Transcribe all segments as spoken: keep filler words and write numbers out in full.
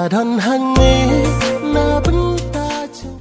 Don hangne na bynta jong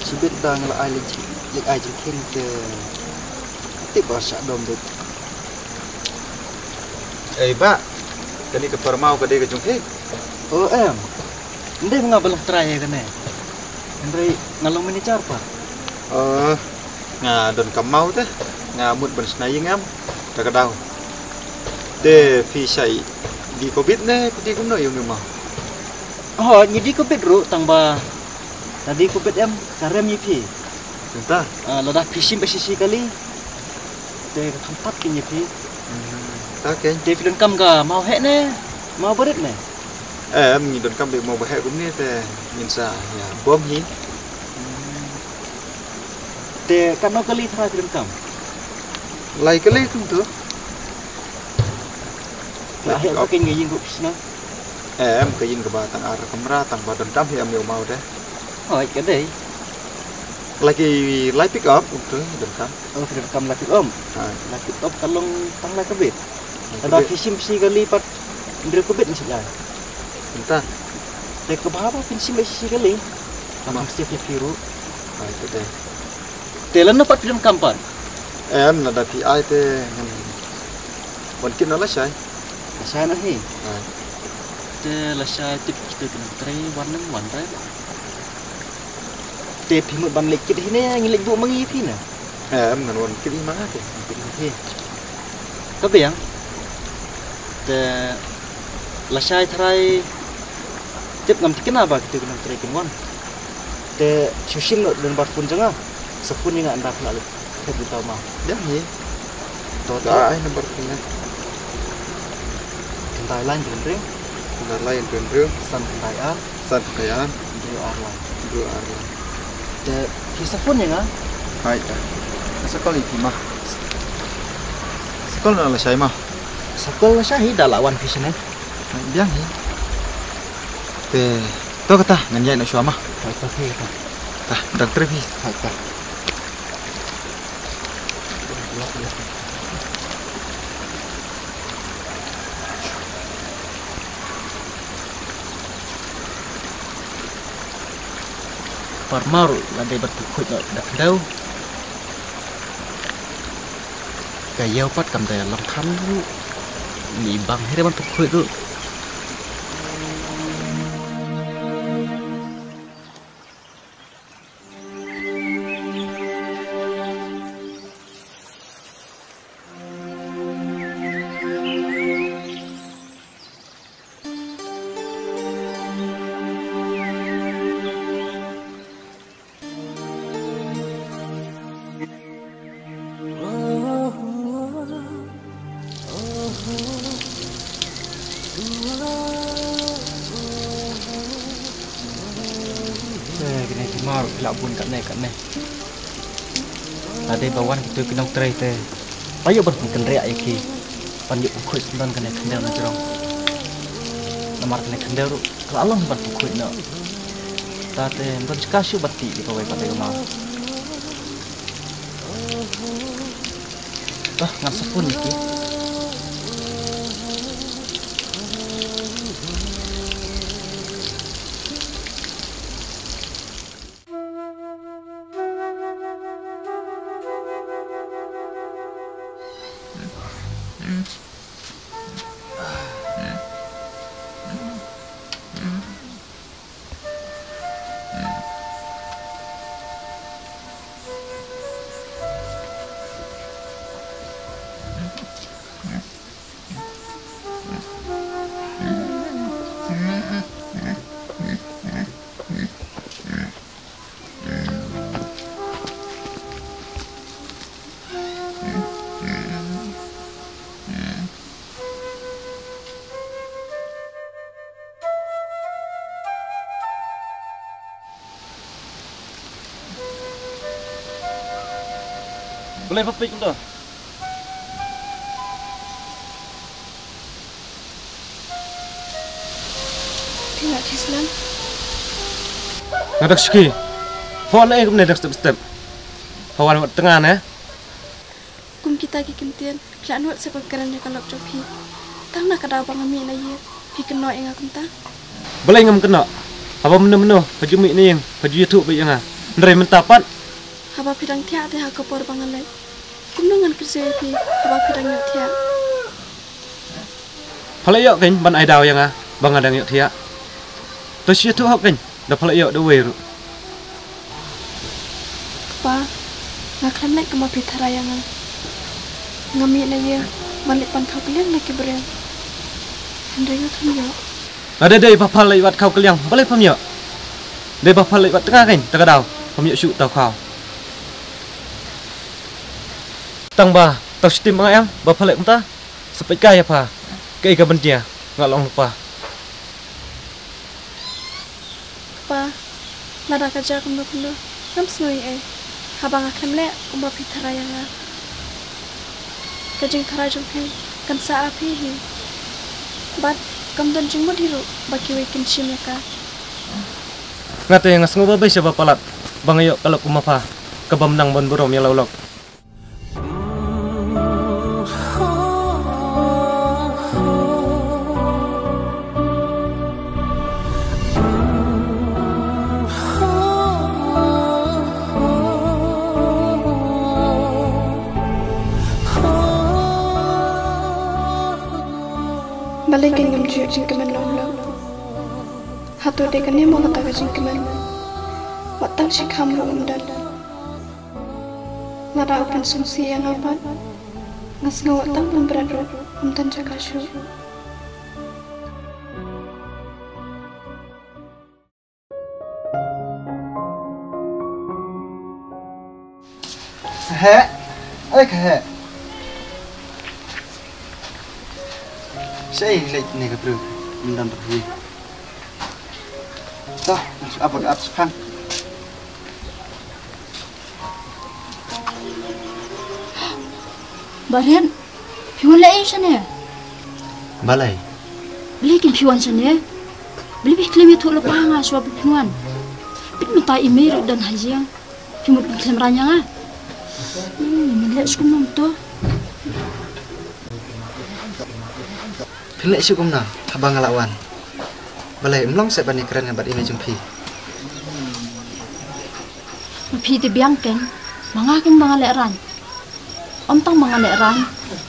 Shibit da nga la ai leit, leit ai jingkheiñ te tip ba shah dom beit. Ei bah, kane ka parmaw ka dei ka jong phi? O em. Ym dei ma nga ba long trai ïa kane. Hynrei nga long manager pat. O, nga donkam maw te. Nga mut ban shna ïing em. Ta ka daw. Te phi shait die ko bit ne phi die kumno ïa une u maw? Hooid, ngi die ko bit ruh tang ba lada die ko bit em ka rem ïa phi. Kumta? Ah, lada phi shim ba shi shi kali. Te ka kham pat kein ïa phi. Hmm, ta kein. Te phi donkam ka maw heh ne maw barit ne? Em, ngi donkam beit maw ba heh kumne te ngin sa ïa bom hi. Hmm. Te katno kali tharai phi donkam? Lai kali kumto. Lai heh ba kein ka ïing ruh phi shna. Em, ka ïing kaba tang ar kamra tang ba donkam hi em ïa u maw te. Hooid, ka dei. Lai ki, lai pick up kumto donkam. Oh, phi donkam lai pick up. Ha. Lai pick up ka long tang lai ka bit. Lai ka bit. Lada phi shim shi kali pat hynriew ka bit ngi shait ai. Kumta. Te kaba haba phin shim ba shi shi kali. Ka kham save ïa phi ruh. Ai, te te. Te lano pat phi donkam pat? Em, lada phi ai te ngan wan kit noh lashai. Lashai noh hi. Ai. Te lashai tip kita ki nongtrei wan nang wan re. Te phi mut ban leit kit hi ne ngi leit buh ma ngi phi ne? Em, ngan wan kit hi ma nga te. Kit hi. Ka biang. Te lashai tharai tip ngam thikna ba kita ki nongtrei kin wan. Te shu shim noh da number phone jong nga. Sa phone ïa nga ynda phi lah leit. Te phi tau ma. Biang hi. To to. Ai number phone ne. Khyndai lai hynriew hynriew. Khyndai lai hynriew hynriew. San khyndai ar. San khyndai ar. Hynriew ar lai. Hynriew ar lai. Te phi sa phone ïa nga. Hai ta. Sa call ïa phi ma. Sa call na lashai ma. Sa call lashai hi da la wan phi shane. Hai biang hi. Te to kata ngan ïaid noh shuwa ma. Hai ta phi ta. Ta dang trei phi. Hai ta. Parmar la dei ban pynkhuid noh da khyndew. Ka ïew pat kam da long khan ruh. Li bang hi re ban pynkhuid ruh. Mar la bun katne katne. Lada ba wan kito ki nongtrei te, ba ïoh ban pynkynriah ïa ki, ban ïoh pynkhuid syndon kane khyndew na jrong. Namar kane khyndew ruh ka la long ban pynkhuid noh. Te ym don jaka shuh ban tih ïa kawei pat ïa ka mar. Bah, ngan sa phone ïa ki. Balei pha peit kumta? Phi la thied slem? Nga dak shiki. Pha wan ei kumne dak step step. Pha wan wat tnga ne. Kum kita ki kyntien, phi la nud sa ban kren ïa ka lok jong phi. Tang na ka daw ba nga mih na ïing, phi kynnoh ïa nga kumta. Balei ngam kynnoh? Haba mynno mynno pha ju mih na ïing, pha ju ïathuh beit ïa nga. Hynrei mynta pat, haba phi dang thiah te ha ka por ba nga leit, kumno ngan kyrsiew ïa phi haba phi dang ïohthiah? Pha la ïoh kein ban ai daw ïa nga ba nga dang ïohthiah. To shu ïathuh hok kein da pha la ïoh da uwei ruh. Kpa, nga khlem leit kumba phi tharai ïa nga. Nga mih na ïing ban leit pan khaw kylliang na ki briew. Hynrei nga khlem ïoh. Lada dei ba pha leit wad khaw kylliang, balei pham ïoh? Dei ba pha leit wad tnga kein, te ka daw pham ïoh shuh tau khaw. Tang ba tau shitym ba nga em ba pha leit kumta. Sa peit kai ïa pha, kaei kaban jia, nga long lypa. Kpa, lada ka jia kumno kumno, ngam sngew ei ei haba nga khlem leh kumba phi tharai ïa nga. Ka jingtharai jong phi kan sah ha phi hi. Bad kam don jingmut hi ruh ba kiwei kin shim ïa ka. Nga te nga sngew ba bha sha ba palat ba nga ïoh ka lok kum ma pha, kaba mynta ban burom ïa la u lok. Balei kein ngam ju ïoh jingkmen long long? Hato dei kane mo kata ka jingkmen? Wat tang shi kham ruh ym don. Lada u pynsngewsih ïa nga pat, nga sngew wat tang ban bret ruh ym don jaka shuh. Heh, ai ka heh. Shaei leit ne ka briew, ym don ruh hi. To, ap ap ap shipang. Barit, phi wan leh ei shane? Balei? Balei kin phi wan shane? Balei phi khlem ïathuh lypa ha nga shuwa ba phin wan? Bit mynta i mei ruh don ha ïing. Phi mut phin khlem rang ïa nga. Hmm, men leh shu kumno to. Phin leh shu kumno haba nga la wan? Balei ym long seh ban ïakren bad i mei jong phi? Ma phi te biang kein, ma nga kein ba nga lehraiñ. Ym tang ba nga lehraiñ,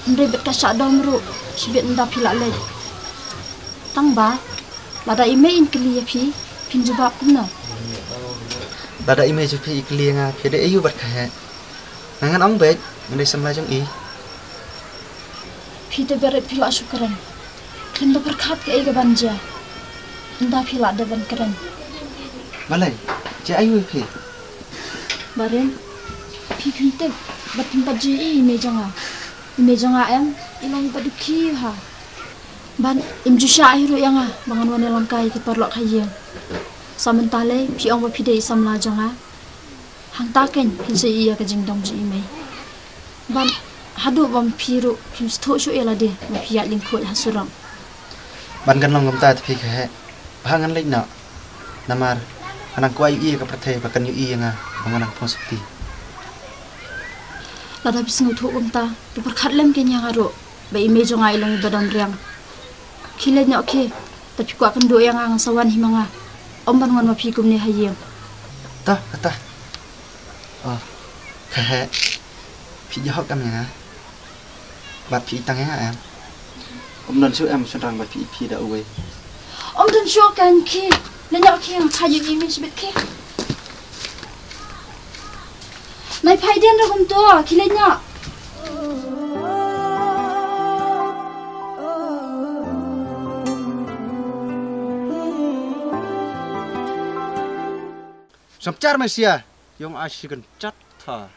hynrei bad ka shah dom ruh shibit ynda phi la leit. Tang ba lada i mei in kylli ïa phi, phin jubab kumno? Lada i mei jong phi i kylli ïa nga, phi dei aïu bad ka heh? Nga ngan ong beit, nga dei samla jong i. Phi te Barit phi lah shu kren. Khlem da pyrkhat kaei kaban jia. Ynda phi lah dep ban kren. Balei? Jia aïu ïa phi? Barit, phi phim tip bad phim pat ju ïohi i mei jong nga. I mei jong nga em, i long i ba dukhi bha. Bad im ju shah hi ruh ïa nga ba ngan wan ïalam kai ïa ki paralok ha ïing. Sa mynta lei phi ong ba phi dei i samla jong nga. Hangta kein phin sa ïohi ïa ka jingdom jong i mei. Bad haduh ba phi ruh phim sngewthuh shuh ïa lade ba phi ïaid lyngkhuid ha surok. Ban kan long kumta te phi ka heh. Ba ngan leit noh. Namar ngan kwah ïohi ïa ka pyrthei ba kan ïohi ïa nga ba ngan nang phong sopti. Lada phi sngewthuh kumta, to pyrkhat lem kein ïa nga ruh ba i mei jong nga i long iba don riang. Khie leit noh khie, te phi kwah kynduh ïa nga, ngan sa wan hi ma nga. Ym ban wan ma phi kumne ha ïing. Tah, kata. Oh, ka heh. Phi ïoh hok em ïa nga? Bad phi tang ïa nga em? Ym don shuh em Shynrang ba phi ïeit phi da uwei? Ym don shuh kein, khie. Leit noh khie, ngan sa ïohi ïa me shibit khie. Nai phai dien ruh kumto, khie leit noh. Samchar Mesia, yong a shi kan chat tha.